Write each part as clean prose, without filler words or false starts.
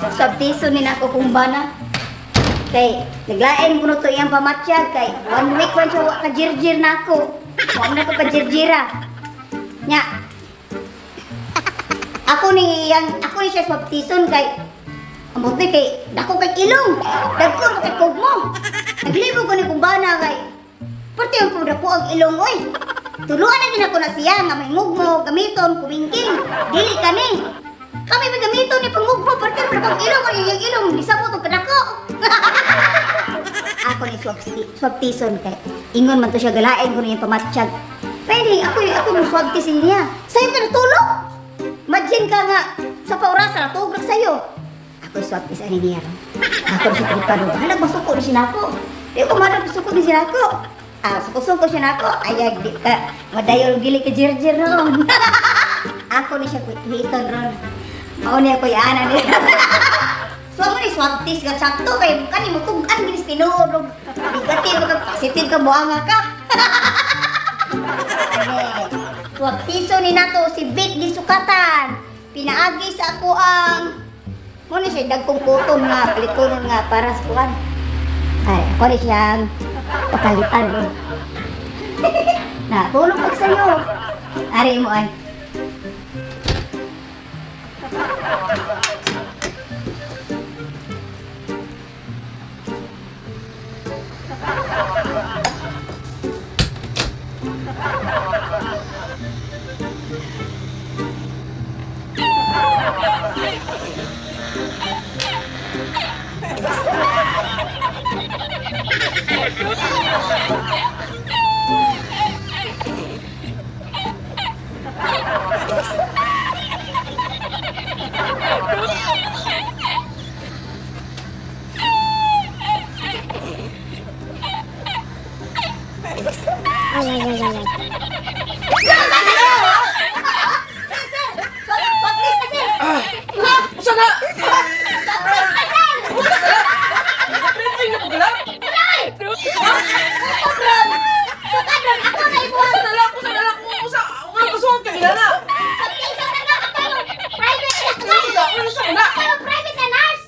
Swabtiso ni nako kung bana. Kay naglain kuno to iyang pamatsyag kay 1 week man siya wa ka jirjir nako. Wa man ako ka jirjira. Nya. Ako ni iyang ako ni siya swabtison kay ambot ni kay dako kay ilong. Dagko ra kay kugmo. Naglibog ko ni kung bana kay parte ang pud dako ang ilong oy. Tuluan na din ako na siya nga may ngugmo gamiton kumingking. Dili kani. Kami may gamiton ni pangugmo parte ra kang ilong ay iyang ilong gisabot og kadako. Ako ni swabtison kay ingon man to siya galain ko niya pamatsyag. Pwede ako ako mo swabtisin niya. Sayo ka natulog. Imagine ka nga sa paurasa natugrak sayo. Ako swabtis ani niya ron. Ako si tripano. Halag masuko ni siya nako. Di ko malag masuko ni siya nako. Ah, suko-suko siya nako. Ayag di ka madayol dili ka jirjir ron. Ako ni siya kuiton ron. Mao ni ako yaana ni. So mo ni swabtis ka sakto kay kani mo tug-an ginis tinuod og bigatin mo ka positive ka buanga ka. Swabtiso ni nato si Vic di Sukatan. Pinaagi sa ako ang mo ni siya dagkong kuton nga palitonon nga para sa kuan. Ay, ako ni siyang pakalitan ron. Na, tulog pag sayo. Ari mo ay.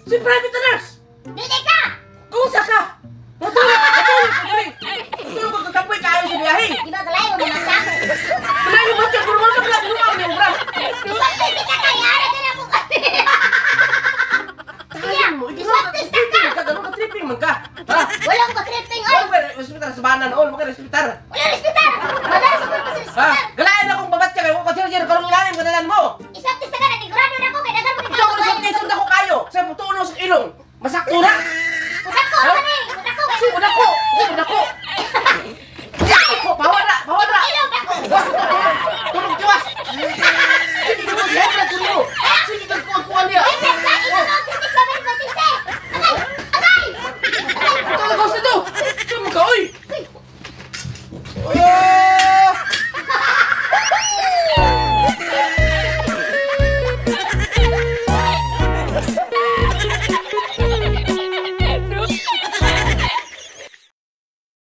Si private nurse! Dili ka! Kung sa ka! Matulog! Matulog! Matulog! Magkakapoy kayo sa biyahe! Di ba galay mo mga sa? Galay mo siya! Puro sa pala! Puro ang obra! Iswabtis ka kay! Ara ka na po kami! Tayo mo! Iswabtis ka ka! Ganun ka tripping man ka! Ha? Walang pa-tripping oy! Walang pa-respetar sa banan! Walang pa-respetar! Walang respetar! Wala sa purpose respetar! Galayan akong babat siya kayo! Kung sino karong ilalim kanalan mo! Iswabtis ka na! Nigurado na ako! Kaya dagan mo! Ikaw ko iswabtis ako kayo! Sa putuno sa ilong! Masakto na! Udako ka ni! Udako! Udako! Udako!